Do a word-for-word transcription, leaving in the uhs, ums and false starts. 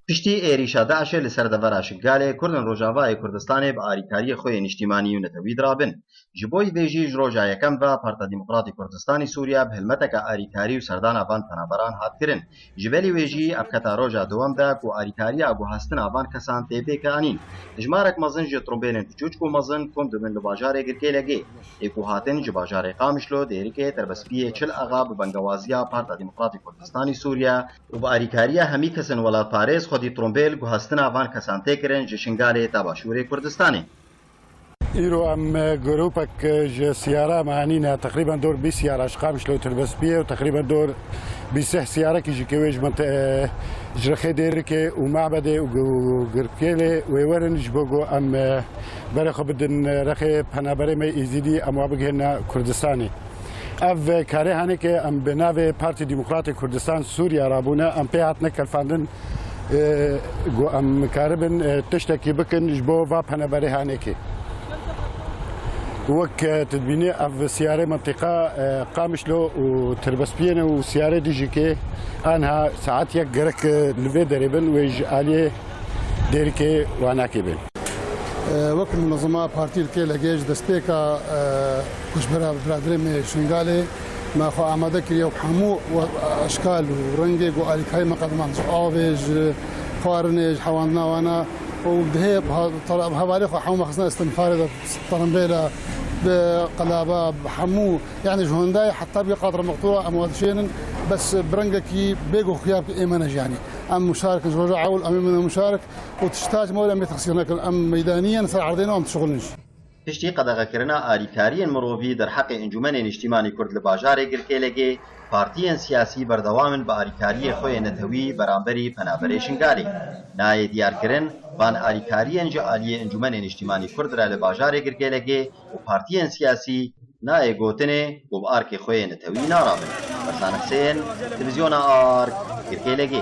Piştî êrîşa DAIŞê li ser devera Şingalê, Kurdên Rojavayê Kurdistanê bi arîkariyê xwe yê niştîmanî û netewî dirabin. Ji bo vê jî ji roja yekem ve Parta Demokratî Kurdistanî Sûriye bi hilmeteke arîkarî û serdana van penaberan hat kirin. Ji belî wê jî ev keta roja dewam de ku arîkariya guhastina van kesan tê pêkanîn. Hejmarek mezin ji trumbêlên piçûçik û mezin kom dibin li bajarê Girkêlegê. Ê ku hatin ji bajarê Qamişlo, Dêrikê, Terbespiyê, Çil Axa bi bengewaziya Parta Demokratî Kurdistanî Sûriye û bi arîkariya hemî kesên welatparêz xwedî trombêl guhastina van kesan tê kirin ji Şingalê ta başûrê Kurdistanê. Îro em, e, grûpek, e, ji siyara me anîne, teqrîben dor bîst siyara ji Qamişlo û Tirbespiyê û teqrîben dor bîst seh siyarekî ji kewê ji minte-, e, ji rexê Dêrikê û Mabedê û Gu-, Girkêlê wê werin ji bo ku em, e, berê xwe bidin, e, rexê penaberê me Êzidî em wa bigihîne Kurdistanê. Ev karê hanê ke em bi navê Partî Demokratê Kurdistan Sûriye rabûne, em pê hatine kelfandin, e, ku em karibin, e, tiştekî bikin ji bo va penaberê hanekê. Wek, e, tu dibînî ev siyarê mintîqa, e, Qamişlo û Tirbespiyê ne û siyarê dijî ke anha saet yek gerek, e, li vê derê bin wê ji aliyê Dêrikê wanakê bin. Wek munezema partî li Kêlegê ji destpêka, e, koçbera biraderê me Şingalê me xwe amade kiriye û hemû we-, eşkal û rengê ku alîkarî me qediman ji avê, ji xwarinê, ji hewandina wana û dihê ha-, tala-, hevalê xwe hemû me xistine istinfarê de, tirimbêla, bi qelaba, bi hemû, yani ji Hyundai heta bi qatra meqtura em we dişênin, bes bi rengekî bêguh xuya bi ê me ne jî, yani. Em muşarik in, ji roja ewil em ê min muşarik û tişta ji me were em ê texsîr nekin. Em meydaniyen ser erdê ne em dişixulin jî. Piştî qedexekirina alîkariyên mirovî derheqê Encûmenê Niştîmanî Kurd li bajarê Girkêlegê, partiyên siyasî berdewam in bi alîkariyê xwe yê netewî beramberî penaberê Şingalê. Nayê diyarkirin, van alîkariyên ji aliyê Encûmenê Niştîmanî Kurd re li bajarê Girkêlegê û partiyên siyasî nayê gotinê ku bi arkê xwe yê netewî narabin. Barzan Husên, Televîzyona Ark, Girkêlegê.